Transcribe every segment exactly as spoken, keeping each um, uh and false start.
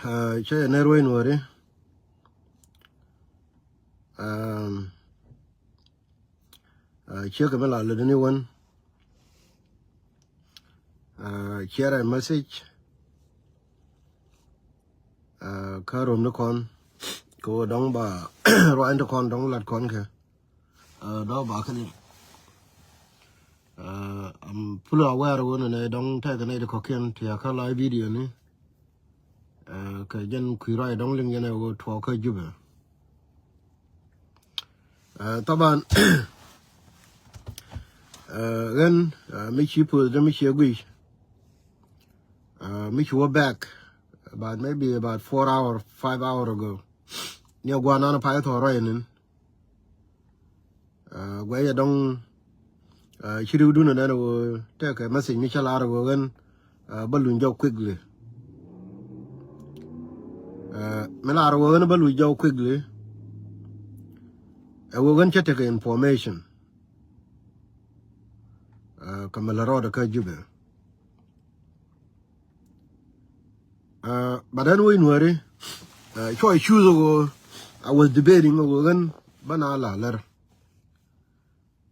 Cä yɛ ner wec Nuɔri. Um, uh, ciek kɛ mi la lotdä ni wän. Uh, share a message. Uh, kä rom ni kɔn kɛ wä dɔŋ ba ruany ti kɔn dɔŋ lat kɔn kɛ. Uh, dɔŋ ba kä ni. Uh, I'm fully aware wä ni nɛ dɔŋ tɛk nɛ di kɔkiɛn ti a kä live video ni. Uh, kɛ jɛn kui̱ ruac dɔŋ liŋ jɛn ɛ wä tuɔɔk kä Jubɛ. Uh, taban, uh, ɣän, uh, mi ci puɔth mi ci guic. Uh, mi ci wä back about maybe about four hour, five hour ago. Ni a guan an a pay thɔɔr rɔy nin. Uh, guɛy a dɔŋ, uh, ci riw dun a nɛn a wä tɛk a message mi ca lar a wä ɣän, uh, ba luny jɔk quickly. Uh, mi lar a wä ɣän ba luny jɔk quickly. A wä ɣän cä tɛk a information. Uh, kä mi la rɔɔdɛ kä Jubɛ. Uh, but anyway, Nuɔri, uh, cuɔ choose a wä, I was debating a wä ɣän ba na la lär.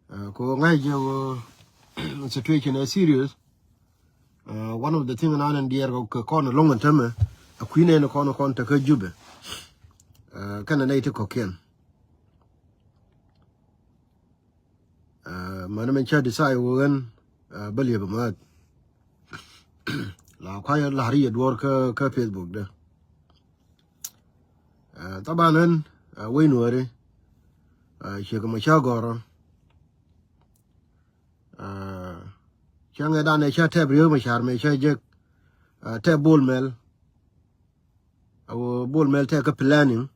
Uh, kɛ wä ŋa̱c jɛ wä situation is serious. Uh, one of the thing nan in diɛɛr kɛ kɔn a loŋ in tämɛ a kui̱ nɛn kɔn kɔn te kä Jubɛ. Uh, kɛn a nɛy ti kɔkiɛn. Uh, mani min cä decide wä ɣän, uh, bä liep a määth. La kuayɛ la̱r yɛ duɔ̱ɔ̱r kä, kä Facebook dä. Uh, taban ɣän, uh, wec Nuɔri, uh, ciek mɔ cä gɔrɔ. Uh, cä ŋɛ dan ɛ cä tɛp Riek Machar mɛ cä jek, uh, tɛp Bol Mel. A wä Bol Mel tɛk kä planning.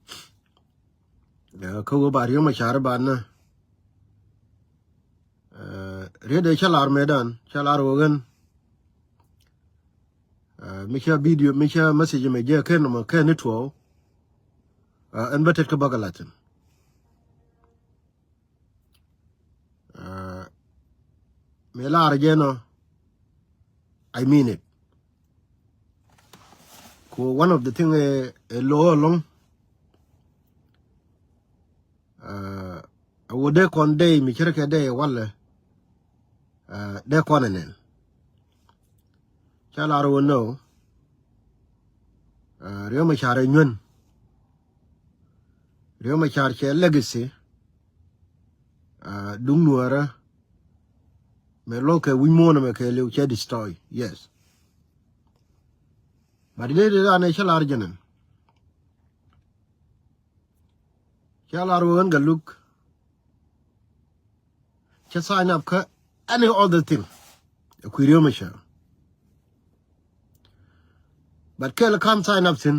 Uh, kä wä ba Riek Machar ba nä. Uh, riet dee cä lar mëëdan, cä lar wä ɣän. Uh, mi cä video, mi cä message mɛ jɛ kɛn nɔmɔ kɛn ni tuɔw. Uh, ɛn bä tet kä bä kɛ latin. Uh, mi lar jɛ nɔ, I mean it. Ku one of the thing, eh, eh, lo̱o̱ ɛlɔ̱ŋ. Uh, a wä dee kɔn dee mi cär kɛ dee walɛ. Uh, dee kɔn ɛ nɛn. Ca lar wä nɔ. Uh, Riek Machar ɛ nyuän. Riek Machar cɛ legacy. Uh, duŋ Nuɔrä. Mɛ luɔk kɛ wi̱c muɔ̱ɔ̱n mɛ kɛ liw cɛ destroy. Yes. But dee dee dan ɛ cä lar jɛ nɛn. Cä lar wä ɣän Gatluak. Cä sign up kä any other thing. Ɛ kui̱ Riek Machar. But kɛl ka̱n sign up thi̱n.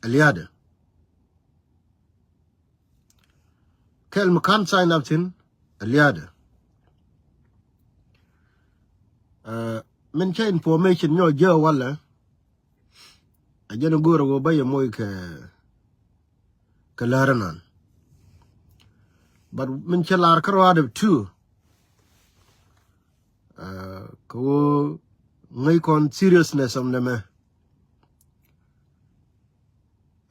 Ɛ lia̱a̱dɛ. Kɛl mi ka̱n sign up thi̱n. Ɛ lia̱a̱dɛ. Uh, min cä information nyɔ jiɛ walɛ. A jɛn go̱o̱r a wä ba yɛ moc kɛ, kɛ läär ɛnɔn. But min cɛ lar kä ruaadɛ too. Uh, kɛ wä ŋäc kɔn seriousness ɔm nɛmɛ.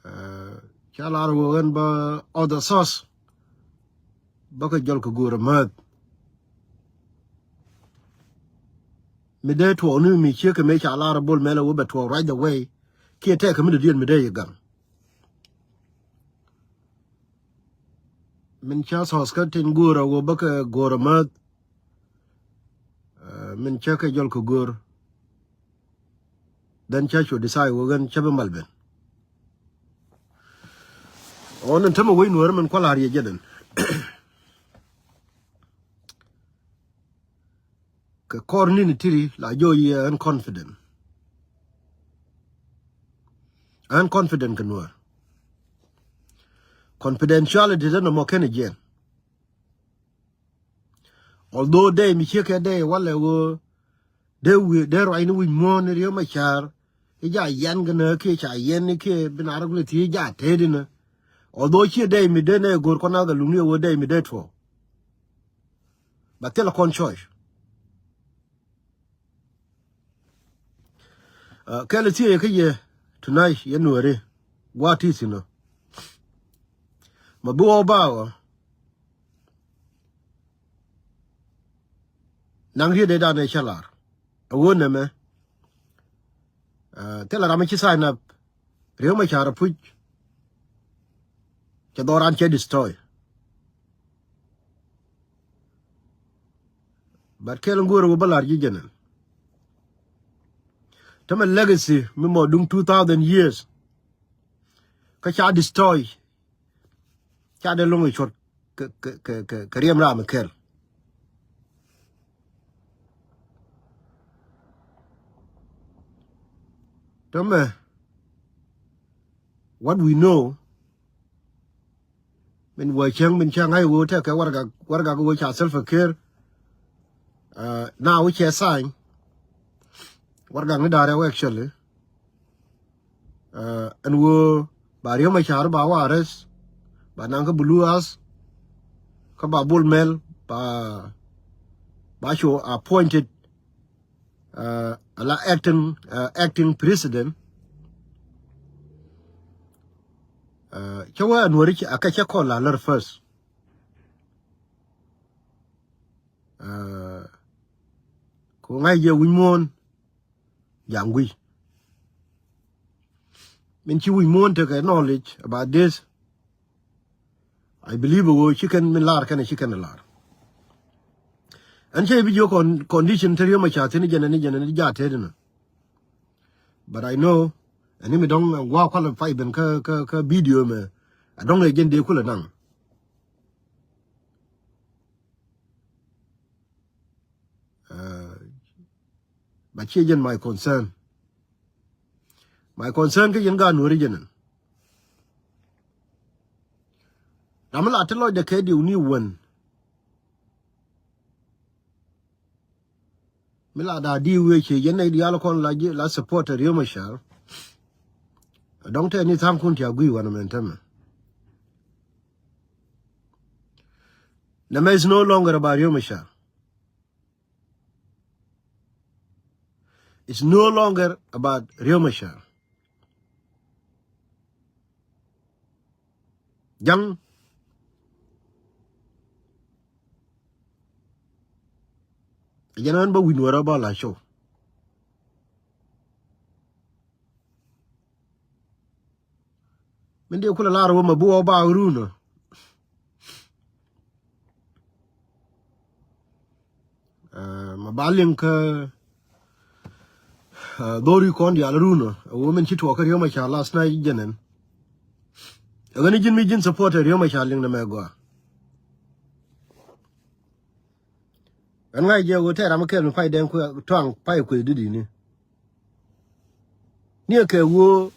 Uh, ca lar wä ɣän ba other source. Bä kɛ jɔl kɛ go̱o̱r a määth. Mi dee tuɔɔk ni mi ciek kɛ mëë ca lar a Bol Mel a wä bɛ tuɔɔk right away. Kiɛ tɛk kɛ mi dee diɛn mi dee yi gaŋ. Min ca source kä tin go̱o̱r a wä bä kɛ go̱o̱r a määth. Uh, min cä kɛ jɔl kɛ go̱o̱r. Then cä cu decide wä ɣän cä bi mal ben. Ɣɔn in tämɛ wec Nuɔrä min kua̱l a riɛ jɛ den. Kɛ kɔr ni̱n tiri la jɔ yɛ ɛn confident. Ɛn confident kɛ Nuɔr. Confidentiality den nɔmɔ kɛn jiɛn. Although dee mi ciek kɛ dee walɛ wä dee wi̱i̱ dee ruacni wi̱c muɔ̱ɔ̱n ni Riek Machar. I̱ ja yɛn kɛ nä kiɛ ca yɛn ni kiɛ bi na rɔ kulɛ thiec ja teet inä. Although ciɛ dee mi dee nɛ go̱o̱r kɔn a Gatluak ni wä dee mi dee tuɔɔk. Ba thilɛ kɔn choice. Kɛl thiee kä yɛ tonight yɛ Nuɛri gua̱a̱th ti thi̱n ɔ. Ma bi wä ba wä naŋ riet dee dan ɛ cä lar a wä nɛmɛ. Thilɛ ram mi ci sign up. Riek Machar apuc cɛ dhɔran cɛ destroy. But kɛl ŋuɔr wä bä lar ji̱ jɛnɛn. Tämɛ legacy mi mɔ duŋ two thousand years. Kä ca destroy. Ca dee loŋ i̱ cuɔt kɛ, kɛ, kɛ, kɛ, kɛ riɛm ram kɛl. Tämɛ what we know min wä cäŋ min cäŋ ay wä tekɛ wargak wargak wä ca Salva Kiir. Now wä cɛ sign wargak ni da̱rɛ wä actually. Ɛn wä ba Riek Machar ba wä arrest ba naŋ kä Blue House kä ba Bol Mel ba ba cu appointed ala acting acting president. Cä wä Nuɛri a kɛ cä kɔn la lär first. Ko ŋa̱c jɛ wi̱c muɔ̱ɔ̱n jaŋ gui̱. Min ci wi̱c muɔ̱ɔ̱n tekɛ knowledge about this. I believe a ɣöö ci kɛn min lar kɛn ci kɛn lar. Ɛn cä i̱ bi jiök condition te Riek Machar thi̱n jɛn ɛn jɛn ɛn jaat te dinä. But I know ɛn i̱ mi dɔ̱ŋ ɛn gua̱a̱ qualify ben kä kä kä video mɛ a dɔ̱ŋ ɛ jɛn dee kulɛ naŋ. But ciɛ jɛn my concern. My concern kä yɛn gaat Nuɛri jɛn ɛn. Ram mi la ti lɔcdɛ kɛ diw ni wän. Mi la da diw wee ciɛ yɛn nɛy diaal kɔn la support Riek Machar. Dɔ̱ŋ tɛ ni tha̱a̱ŋ kun ti a gui̱ wanɛ mɛn tämɛ. Nɛmɛ is no longer about Riek Machar. It's no longer about Riek Machar. Jaŋ jɛn ɣän bä wi̱n wärä bä la show. Min dee kulɛ lar wä ma bi wä ba run ɔ. Ma ba liŋ kä dhori kɔn dial run ɔ a wä min ci tuɔk kä Riek Machar last night jɛnɛn. Ɛ ɣän ji̱n mi ji̱n support Riek Machar liŋ nɛ mɛ gɔaa. Ɛn ŋa̱c jɛ ɣöö tɛɛr ram kɛl mi pay dɛŋ kuɛ tuaŋ pay kueth didini. Ni ɛ kɛ ɣöö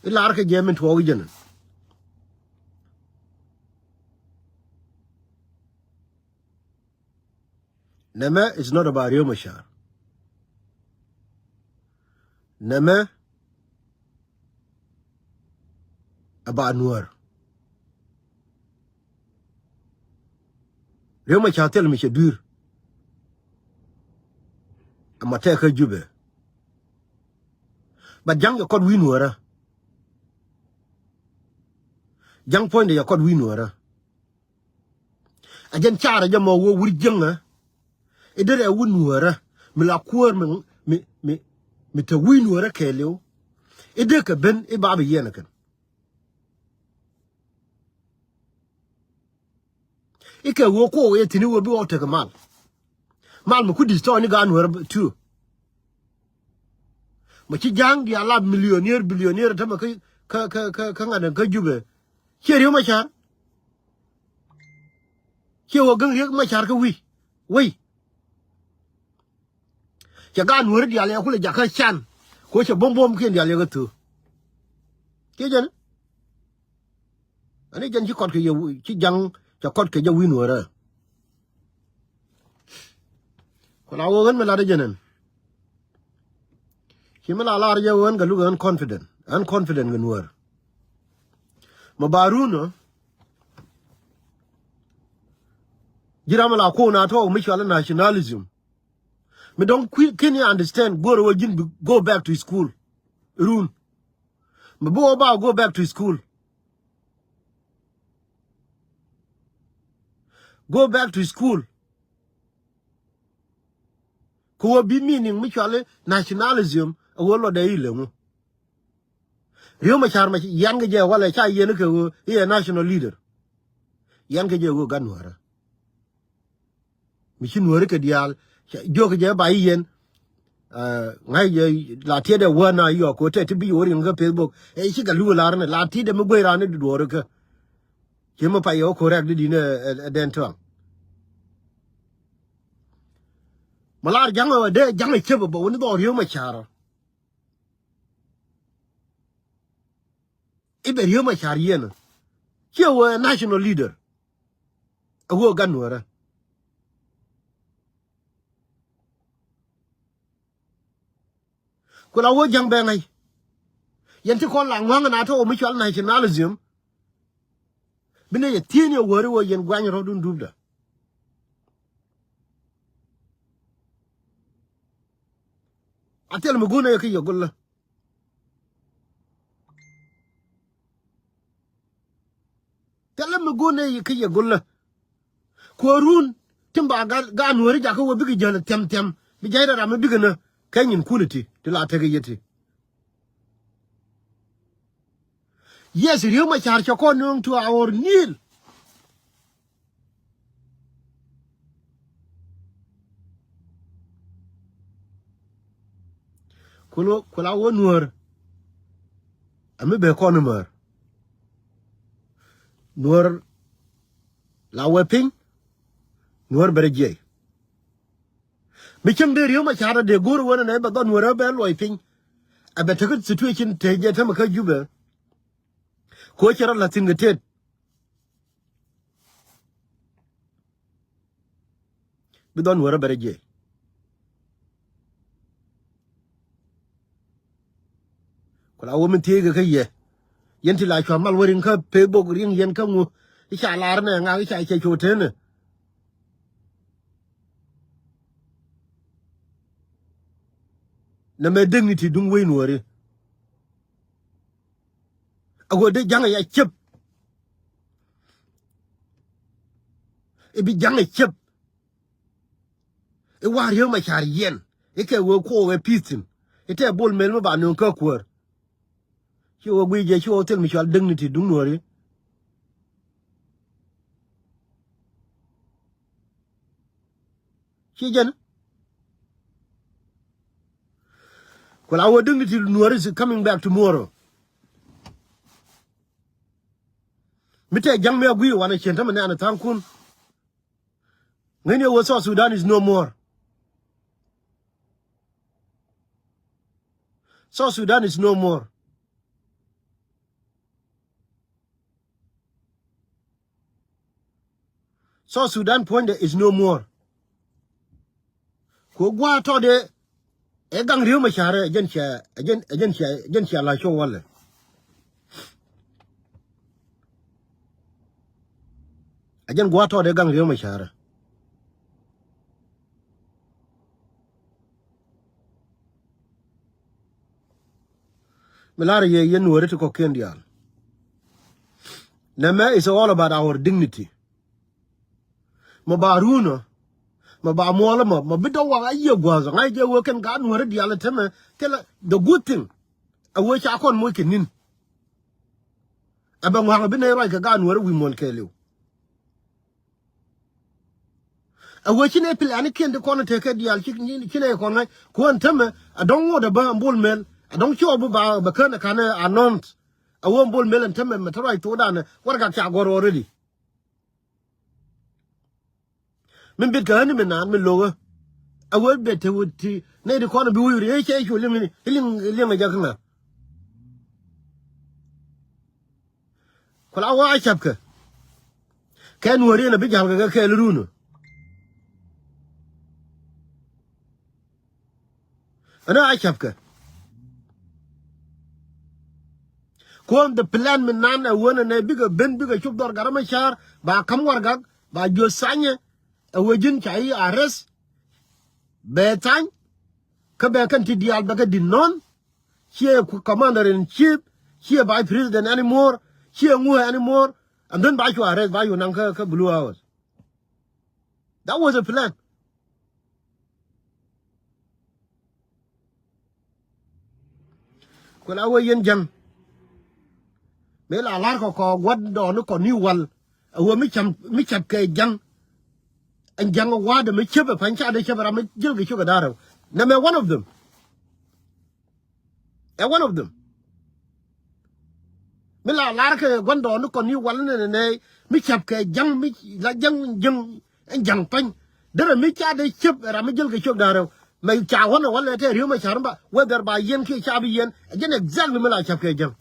i̱ lar kɛ jɛ min tuɔɔk i̱ jɛn. Nɛmɛ is not about Riek Machar. Nɛmɛ about Nuäär. Riek Machar thil mi cɛ dui̱r. Ama tɛk kä Jubɛ. But ja̱ŋ jɛ kɔt wi̱i̱ Nuäärä. Ja̱ŋ puɔ̱nydɛ jɛ kɔt wi̱i̱ Nuäärä. A jɛn carɛ jɛ mɔ wä wur jiäŋä. I̱ derɛ wä Nuäärä mi la kuäär mi mi mi mi te wi̱i̱ Nuäärä kɛɛliw. I̱ dee kɛ ben i̱ bapɛ yiɛn kɛn. I̱ kɛ wä kuɔk i̱ thi̱n i̱ wä bi ɣɔw tekɛ mal. Mal mi ku destroy ni gaat Nuäärä too. Ma ci ja̱a̱ŋ diaal la millionaire billionaire tämɛ kä kä kä kä ŋa̱t kä Jubɛ. Ciɛ Riek Machar. Ciɛ wä gäŋ Riek Machar kä wi̱i̱ wei. Cɛ gaat Nuäärä diaal yɛ kulɛ jakä can. Kɛ cɛ buɔ̱m buɔ̱m kiɛn diaal yɛ kä thöö. Ciɛ jɛn. Ani jɛn ci kɔt kɛ yɛ ci ja̱ŋ cɛ kɔt kɛ jɛ wi̱i̱ Nuäärä. Ku la wä ɣän mi lat jɛ nɛn. Ci mi la lar jɛ ɣän kɛ luk ɣän confident ɣän confident kɛ Nuäär. Ma ba run ɔ. Ji̱ ram mi la kuɔn a tɔɔk mi cual nationalism. Mi dɔ̱ŋ kui̱ ken yɛ understand go̱o̱rɛ wä ji̱n bi go back to school. Run. Mi bi wä ba go back to school. Go back to school. Kɛ wä bi meaning mi cuali nationalism a wä lɔ dee ileŋu. Riek Machar ma yan kɛ jɛ walɛ ca yɛn kɛ ɣöö i̱ ɛ national leader. Yan kɛ jɛ ɣöö gat nuäärä. Mi ci nuäärä kɛ diaal jiök kɛ jɛ ba i̱ yɛn. Ŋa̱c jɛ la tiɛtdɛ wä na yɔk kɛ ɣöö tɛ ti bi wä riŋ kä Facebook ɛ cikɛ luëë lar ni la tiɛtdɛ mi guey raan ni duɔɔri kä. Ci mi pay yɛ wä correct di di̱n ɛ dɛn tɔ̱a̱ŋ. Ma lar ja̱ŋ ɛ wä dee ja̱ŋ ɛ cep ɛ bä wä ni dhɔɔr Riek Machar. I̱ bɛ Riek Machar yɛn ɔ ciɛ wee national leader. A wee gat nuäärä. Ku la wee ja̱ŋ bɛ ŋa̱c. Yɛn ti kɔn la ŋua̱ŋ na tɔ wä mi cual nationalism. Bi nɛ yɛ thieen yɛ wäri wä yɛn guany rɔ̱dun dupdä. A thil mi go̱o̱r nɛ yɛ kä yɛ go̱lä. Thil mi go̱o̱r nɛ yɛ kä yɛ go̱lä. Kuäärun tin ba gaat nuääri jakä wä bikɛ jäl thiam thiam bi jay rɛ ram mi bikɛ nä kɛ nyin kunɛ ti ti la tekɛ yɛ ti. Yes, Riek Machar cɛ kɔn nööŋ to our kneel. Kul wä kul a wä nuäär. Ami bɛ kɔn määr. Nuäär la wä piny. Nuäär bɛ rɛ jiɛc. Mi cäŋ dee Riek Machar dee go̱o̱r wänä nɛ bɛ dhɔn wärä bɛ luɔc piny. Ɛ bɛ tekɛ situation te jɛ tämɛ kä Jubɛ. Ko cɛ rɔ la̱th thi̱n kɛ tet. Bi dhɔn wärä bɛ rɛ jiɛc. Ku la wä min thiec kɛ kä yɛ. Yɛn ti la cua mal wä riŋ kä Facebook riŋ yɛn kä ŋu. I̱ ca lar nɛ ŋak i̱ ca cɛ cuɔ tenɛ. Nɛ mɛ däkni ti duŋ wec nuɔri. A wä dee ja̱ŋ ya cep. I̱ bi ja̱ŋ ya cep. I̱ wa̱a̱ Riek Machar yɛn i̱ kɛ wee kuɔɔk ɛ pi̱i̱th thi̱n. I̱ tɛ Bol Mel mi ba nööŋ kä kuäär. Ci wä guiy jɛ ci wä thil mi cual däkni ti duŋ nuɔri. Ci jɛn. Ku la wä däkni ti nuɔri is coming back tomorrow. Mi tɛ ja̱ŋ mi a guiy wanɛ cien tämɛ nɛɛni tha̱a̱ŋkun. Ŋäcni ɛ wee South Sudan is no more. South Sudan is no more. South Sudan puɔ̱nydɛ is no more. Ku gua̱a̱ tɔ̱dɛ ɛ gaŋ Riek Machar ɛ jɛn cia ɛ jɛn ɛ jɛn cia ɛ jɛn cia la cuɔ walɛ. Ɛ jɛn gua̱a̱ tɔ̱dɛ gaŋ Riek Machar. Mi lar yɛ yɛn nuɔri ti kɔ̱kiɛn diaal. Nɛmɛ is all about our dignity. Ma ba runä ma ba muɔlä ma ma bi dɔ̱ŋ waŋ a yiëë gua̱a̱th ŋa̱c jɛ wee kɛn gaat nuɔri diaal tämɛ thilɛ the good thing. A wee ca kɔn moc kɛ ni̱n. A bɛ ŋua̱ŋ a bi nɛy ruac kɛ gaat nuɔri wi̱i̱ muɔ̱l kɛɛliw. A wee ci nɛ plan kiɛn ti kɔn tekɛ diaal ci nɛ kɔn ŋa̱c kuɔn tämɛ a dɔ̱ŋ ŋot a bä a Bol Mel a dɔ̱ŋ ci ɔ bi ba bɛ kän a ka̱n a nɔ̱nt. A wee Bol Mel ɛn tämɛ mɛ te ruac thokdan warɛgak ca gɔ̱r already. Min bit kɛ ɣän mi naan mi lokä. A wee bet te wut ti nɛy ti kɔn bi wi̱i̱ ri cɛ cu liŋ liŋ liŋ a jɛ kä ŋa. Ku la wä a ca̱pkɛ. Kɛ nuɔ̱ɔ̱r yɛn a bi ja̱lkɛ kɛ kɛɛl runä. Ɛn a ca̱pkɛ. Kuɔn the plan mi nan ɛ wen ɛnɛ bikɛ ben bikɛ cop dhɔr gat rɔ mɛ ca̱r ba ka̱m warɛgak ba jiöth thanyɛ. Ɛ wee ji̱n ca i̱ arrest. Bɛ thany, kä bɛ kɛn ti diaal bɛ kɛ dit nɔn. Ciɛ ku-, commander in chief, ciɛ vice president anymore, ciɛ ŋu anymore. And then ba cu arrest, ba cu naŋ kä, kä Blue House. That was a plan. Kuɛl a wee yɛn Ja̱ŋ. Mëë la la̱r kɔ kɔ gua̱t dɔɔni kɔ ni wal. A wee mi cam, mi cap kɛ Ja̱ŋ. Ɛn Ja̱ŋ wa̱a̱dɛ mi ciep ɛ pa̱ny ca dee ciep ɛ ram mi ji̱l kɛ ciök ɛ da̱rɛ. Nɛmɛ one of them. Ɛ one of them. Mi la la̱r kɛ gua̱n dɔɔni kɔ ni wal nɛnɛ nɛy mi cap kɛ Ja̱ŋ mi la Ja̱ŋ Ja̱ŋ. Ɛn Ja̱ŋ pa̱ny derɛ mi ca dee ciep ɛ ram mi ji̱l kɛ ciök da̱rɛ. Mɛ ca wänɛ wal ɛ tɛ Riek Machar ba whether ba yɛn kiɛ ca bi yɛn. Ɛ jɛn exactly mi la cap kɛ Ja̱ŋ.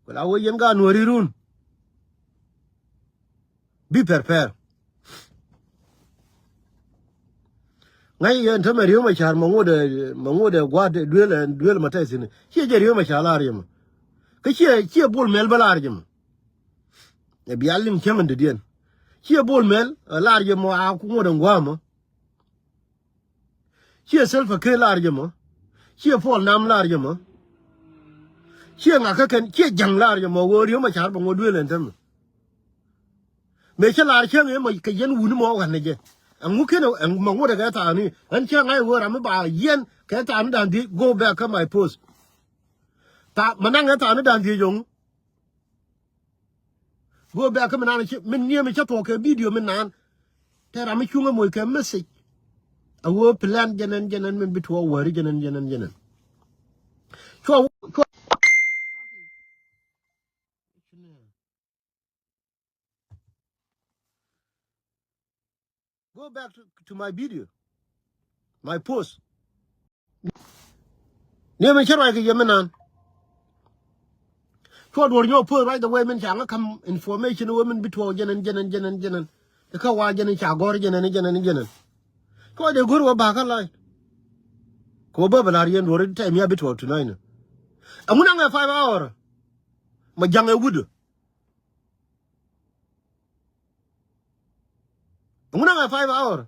Ku la wee yɛn gaat Nuääri run. Bi pɛr pɛr. Ŋa̱c yɛn tämɛ Riek Machar ma ŋot ɛ, ma ŋot ɛ gua̱a̱t duel ɛ duel ma tɛth thi̱n. Ciɛ jɛ Riek Machar lar yɛ mɔ. Kä ciɛ, ciɛ Bol Mel bä lar yɛ mɔ. Ɛ bia liŋ cäŋ in dädiɛn. Ciɛ Bol Mel ɛ lar yɛ mɔ a ku ŋot ɛ gua̱a̱ mɔ. Ciɛ Salva Kiir lar jɛ mɔ. Ciɛ Paul Nang lar jɛ mɔ. Ciɛ ŋakä kɛn, ciɛ Ja̱ŋ lar jɛ mɔ, ɣöö Riek Machar bɛ ŋuɔ̱t duëël ɛn tämɛ. Mëë cä lar cäŋ ëë mɔ kɛ yɛn wuni mɔ ɣän ni jɛ. Ɛŋu kɛn ɛ, ɛŋu mɔ ŋuɔ̱t ɛ kɛ thaani. Ɣän cä ŋa̱c ɣöö ram mi ba yɛn kɛ thaani da̱ŋ dhiec, go back kä my post. Tha, mɛ naŋ ɛ thaani da̱ŋ dhiec ɣöŋu. Go back kä mi naan ci, min niɛ mi cä thuɔk kɛ video mi naan. Tɛ ram mi cuŋ ɛ moc kɛ message. A wee plan jɛnɛn, jɛnɛn min bi tuɔɔk wäri jɛnɛn, jɛnɛn, jɛnɛn. Cua, cua. Go back to, to my video, my post. Niɛ mi cä ruac kɛ yɛ mi naan. Cuɔ duɔr nyɔk post right away min ca ŋä kam information wee min bi tuɔɔk jɛnɛn, jɛnɛn, jɛnɛn, jɛnɛn. Kä wa jɛnɛn ca gɔr jɛnɛn, jɛnɛn, jɛnɛn. Cuɔ dee go̱r wä bakä la̱a̱c. Kɛ wä bä bɛ la̱r yɛn duɔr tɛm ya bi tuɔɔk tonight ni. Ɛŋu naŋ ɛ five hour. Ma Ja̱ŋ ɛ wut. Ŋun aŋɛ five hour.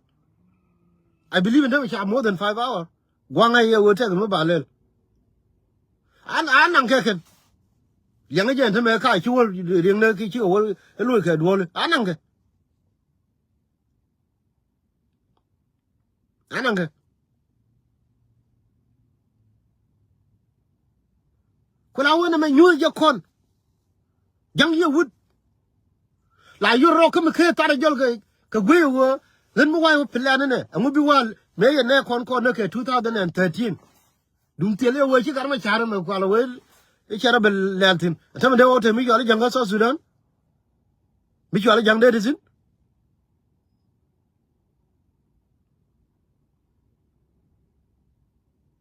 I believe in tämɛ ca more than five hour. Gua̱ŋ a yɛ wee tɛk mi ba lɛl. An, an naŋ kɛ kɛn. Liɛŋä jɛ ɛn tämɛ ka ci wäl riɛŋdɛ ki ci kɛ wäl i̱ loc kɛ duɔ̱ɔ̱li. An naŋ kɛ. Anaŋkɛ. Ku la wen ɛmɛ nyuuth jɛ kɔn. Ja̱ŋ yɛ wut. La yur rɔ kä mi kee thar jɔl kɛ, kɛ guey wee. Ɣän mi wa̱a̱ plan inɛ ɛŋu bi wa̱a̱ mëë yɛ nɛ kɔn kɔn ni kɛ two thousand and thirteen. Duŋ thil yɛ wee ci gat mɛ ca̱r ɛmɛ kual wee. I̱ cɛ rɔ bɛ lɛl thi̱n. Ɛn tämɛ dee wä te mi cɔal i̱ Ja̱ŋ kä South Sudan. Mi cɔal i̱ Ja̱ŋ dee ti thi̱n.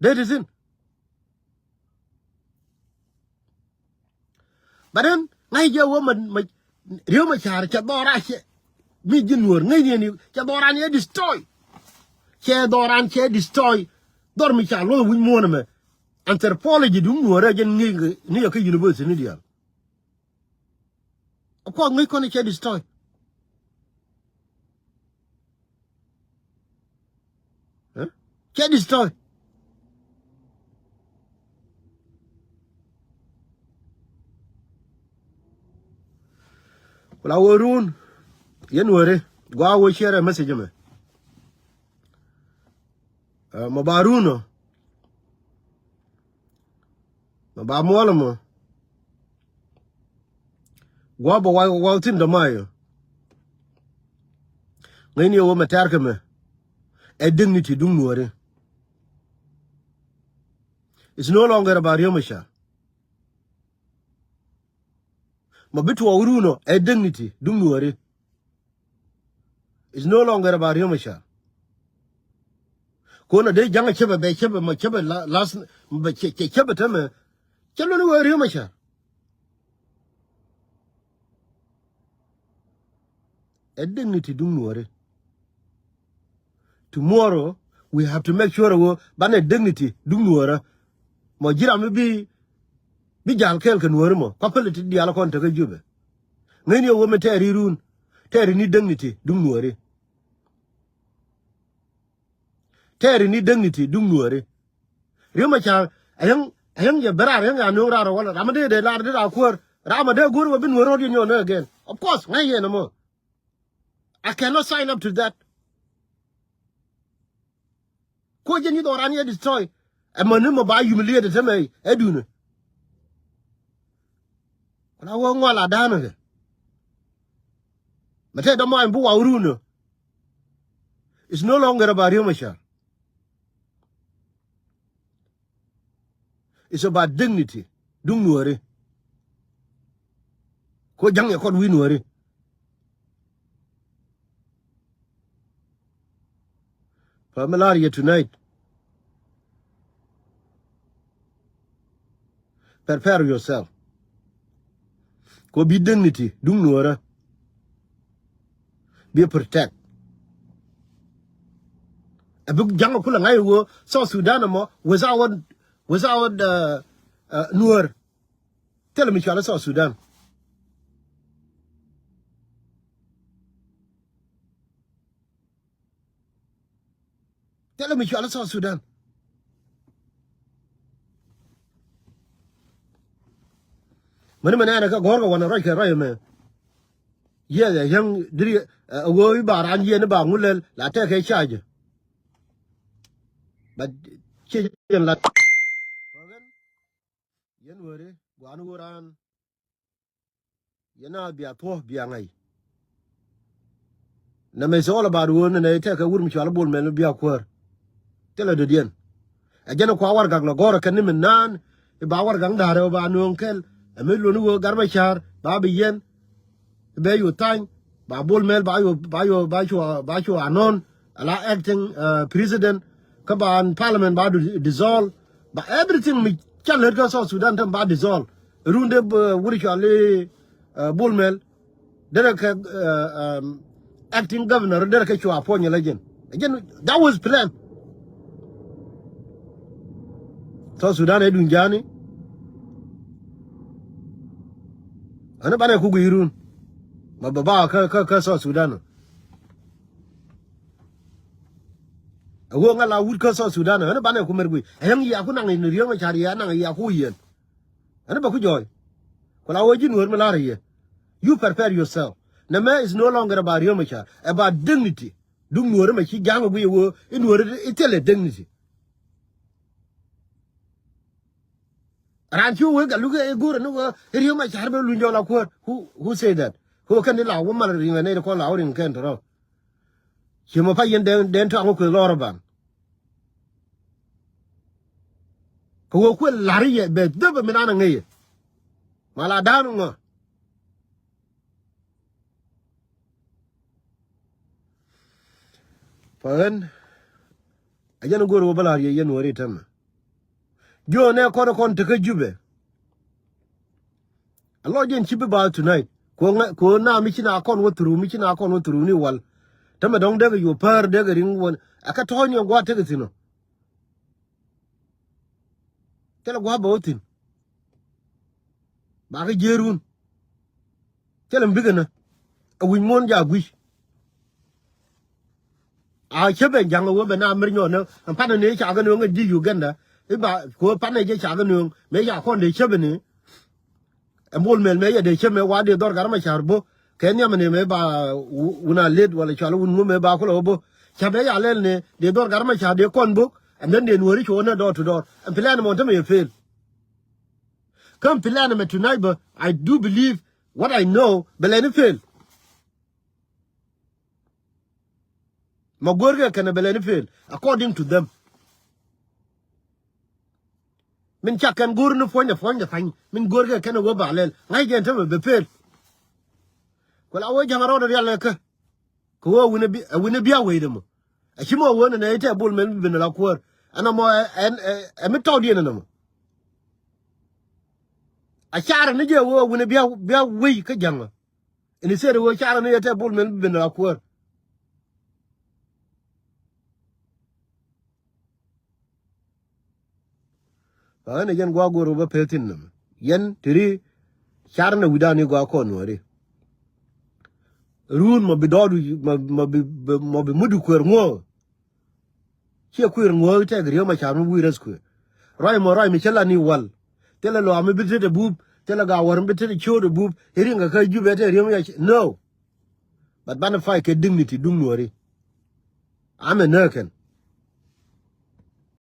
Dee ti thi̱n. But then ŋa̱c jɛ wä ma, ma, Riek Machar cɛ dhɔra cɛ. Mi ji̱ Nuɔ̱ɔ̱r ŋäcni ɛn cɛ dhɔran yɛ destroy. Cɛ dhɔran cɛ destroy. Dhɔr mi ca luɔth wi̱c muɔ̱ɔ̱n ɛmɛ. Anthropology duŋ Nuɔ̱ɔ̱r ɛ jɛn ŋi̱i̱c ni yɛ kä university ni diaal. A kuɔth ŋäc kɔn cɛ destroy. Cɛ destroy. Ku la wä run yɛn weri gua wä share message mɛ. Mɛ ba run ɔ. Mɛ ba muɔl mɔ. Guɔ bɛ wa wa thin dɔma yɔ. Ŋäcni ɛ wä mɛ tɛr kɛ mɛ. Ɛ dignity duŋ Nuɔri. It's no longer about Riek Machar. Mɛ bi tuɔɔk run ɔ ɛ dignity duŋ Nuɔri. It's no longer about Riek Machar. Kona dee jaŋ a cäpɛ bɛ cäpɛ ma cäpɛ la las bɛ cɛ cɛ cäpɛ tämɛ. Cä luni wee Riek Machar. Ɛ dignity duŋ Nuɔri. Tomorrow we have to make sure wee banɛ dignity duŋ Nuɔrä. Mɔ ji̱ ram mi bi bi jal kɛɛl kɛ Nuɔri mɔ kua päli ti diaal kɔn tekä Jubɛ. Ŋäcni ɛ ɣöö mi tɛɛri run, tɛɛri ni dignity duŋ nuɔɔri. Tɛɛri ni dignity duŋ nuɔɔri. Riek Machar ayäŋ, ayäŋ jɛ ben raar, ayäŋ ya nööŋ raar ɛ wala ram mi dee dee lar dee raar kuäär. Ram mi dee go̱o̱r wä bi nuɔɔr ro̱o̱diɛn nyɔk nööŋ again. Of course ŋäc yɛn ɛmɔ. I cannot sign up to that. Kuɔ jɛ ni dhɔran yɛ destroy. Ɛmɔ ni mɔ ba humiliate tämɛ ɛ duundɛ. Kula wä ŋual a da̱a̱n kɛ. Mɛ tɛ dɔmɔ ɛn bi wa wä run ɔ. It's no longer about Riek Machar. It's about dignity. Duŋ nuɔɔri. Ko jaŋ yɛ kɔn wi̱i̱ nuɔɔri. Fa mi lar yɛ tonight. Prepare yourself. Ko bi dignity duŋ nuɔɔrä. Bi protect. Ɛ bi jaŋ kulɛ ŋa̱c wä South Sudan ɛmɔ without, without uh, uh, nuɔɔr. Thilɛ mi cual South Sudan. Thilɛ mi cual South Sudan. Mäni mɛ nɛɛnɛ kɛ gɔ̱rkɛ wanɛ ruac kɛ ruac ɛmɛ. Yiɛth ɛ yäŋ diri ɛ ɣöö i̱ ba raan yiɛn i̱ ba ŋulɛl la tɛkɛ charge. But ciɛ yɛn la. Yɛn weri gua̱a̱ni wä raan. Yɛn a bia thuɔ̱k bia ŋa̱c. Nɛ mɛ is all about wä nɛ nɛ tɛkɛ wur mi cual Bol Mel mi bia kuäär. Thilɛ dödiɛn. Ɛ jɛn ɛ kua warɛgak lɔ gɔ̱rä kɛn ni mi naan i̱ ba warɛgak da̱rɛ wä ba nööŋ kɛl. Ɛ mi luɔ̱ni wä Gat Macar ba bi yɛn. Bɛ yu tha̱a̱ny ba Bol Mel ba yu, ba yu, ba yu, ba yu anɔn ala acting uh, president. Kä ba parliament ba du dissolve. Ba everything mi ca lät kä South Sudan tem ba dissolve. Runde uh, wuri cuali uh, Bol Mel derɛ kɛ uh, um, acting governor derɛ kɛ cua puɔny ala jɛn. Jɛn, that was plan. South Sudan ɛ duŋ ja̱a̱ni. Ɣän banɛ ku guiy run. Ma bɛ ba kä, kä, kä South Sudan. Ɛ ɣöö ŋa la wut kä South Sudan ɣän banɛ ku mɛr guiy. Ɛ yäŋ yia ku naŋ in Riek Macar yia naŋ yia ku yien. Ɣän bɛ ku jɔɔy. Ku la ɣöö ji̱ nuɔ̱ɔ̱r mi la̱r yɛ. You prepare yourself. Nɛ mɛ is no longer about Riek Macar. About dignity. Duŋ nuɔ̱ɔ̱ri mɛ ci ja̱a̱ŋ ɛ guiy ɛ ɣöö i̱ nuɔ̱ɔ̱ri i̱ thilɛ dignity. Raan ci wee gat luk ɛ go̱o̱rɛ ni wee i̱ Riek Macar bɛ luny jɔl a kuäär. Who, who say that? Kɛ wee kɛn ni la wä mal riŋ ɛ nɛy ti kɔn la wä riŋ kɛn tɔrɔ. Ci mɔ pa yɛn dɛn, dɛn tɔaŋ wä kueth lɔɔr ɛ ban. Kɛ wee kueth la̱r yɛ bɛ dhäp ɛ mi naan ɛ ŋäc yɛ. Ma la da̱a̱n ŋɔ. Fa ɣän a jɛn go̱o̱r wä bä la̱r yɛ yɛn wä ri tämɛ. Jiɔn ɛ kɔn kɔn tekä Jubɛ. A lɔ jɛn ci bi ba tonight. Ko ŋa, ko na mi ci na kɔn wä through, mi ci na kɔn wä through ni wal. Tämɛ dɔ̱ŋ dee kɛ yuɔ päär dee kɛ riŋ wän. A kɛ tɔ̱ɔ̱ny yɛn gua̱a̱th tekɛ thi̱n ɔ. Thilɛ gua̱a̱th bɛ wä thi̱n. Ba kɛ jiëër wun. Thilɛ mi bikɛ nä. Ɛ wi̱c muɔ̱ɔ̱n ja gui̱c. A cäpɛ ja̱ŋ ɛ wee bɛ na mɛr nyɔɔn nä. Ɛn panɛ ni ca kɛ nööŋ ɛ ji̱ Uganda. I̱ ba kɛ wee panɛ jɛ ca kɛ nööŋ. Mëë ca kɔn dee cäpɛ ni. Ɛ Bol Mel mëë yɛ dee cäpɛ wa dee dhɔr Gat Macar bo̱. Kɛ nhiam ni mëë ba wu-, wun a let wala cual wun ŋu mëë ba kulɛ wä bo̱. Ca mëë ya lɛl ni dee dhɔr Gat Macar dee kɔn bo̱. And then dee nuɔ̱ɔ̱ri cuɔ nä door to door. Ɛn plan mɔ tämɛ yɛ fail. Kä plan mɛ tonight bä, I do believe what I know, bɛ lɛni fail. Ma go̱o̱rkɛ kɛnɛ bɛ lɛni fail, according to them. Min ca kɛn go̱o̱r ni puɔ̱nydɛ, puɔ̱nydɛ pa̱ny. Min go̱o̱rkɛ kɛnɛ wä ba lɛl. Ŋa̱c jɛn tämɛ bɛ fail. Ku la wä ja̱ŋ rɔɔdɛ rial ɛ kä. Kɛ wä wi̱nɛ bi, ɛ wi̱nɛ bi a wecdɛ mɔ. Ɛ ci mɔ wä nɛ nɛ itɛ Bol Mel bi ben la kuäär. Ɛn ɛmɔ ɛ, ɛ, ɛ, ɛ mi tɔɔdiɛn ɛn ɛmɔ. A carɛ ni jɛ wä wi̱nɛ bia, bia wei kä ja̱ŋä. Ini seri wä carɛ ni jɛ tɛ Bol Mel bi ben la kuäär. Ba ɣän ɛ jɛn gua̱a̱k go̱o̱r wä bä peth thi̱n nɔmɔ. Yɛn ti ri carɛ ni wi̱dan ni gua̱a̱k kɔn wä ri. Run mɔ bi dɔɔdu mɔ bi mɔ bi mut kueer ŋuɔ̱ɔ̱k. Ciɛ kueer ŋuɔ̱ɔ̱k tɛk Riek Machar mi wi̱i̱ rescue. Ruac mɔ ruac mi cä la ni wal. Thilɛ luaak mi bi tet ɛ bup. Thilɛ gawär mi bi tet ɛ ciööt ɛ bup. I̱ riŋ kɛ kä Jubɛ tɛ Riek Machar. No. But banɛ fight kɛ dignity duŋ Nuääri. Amɛ nääkɛn.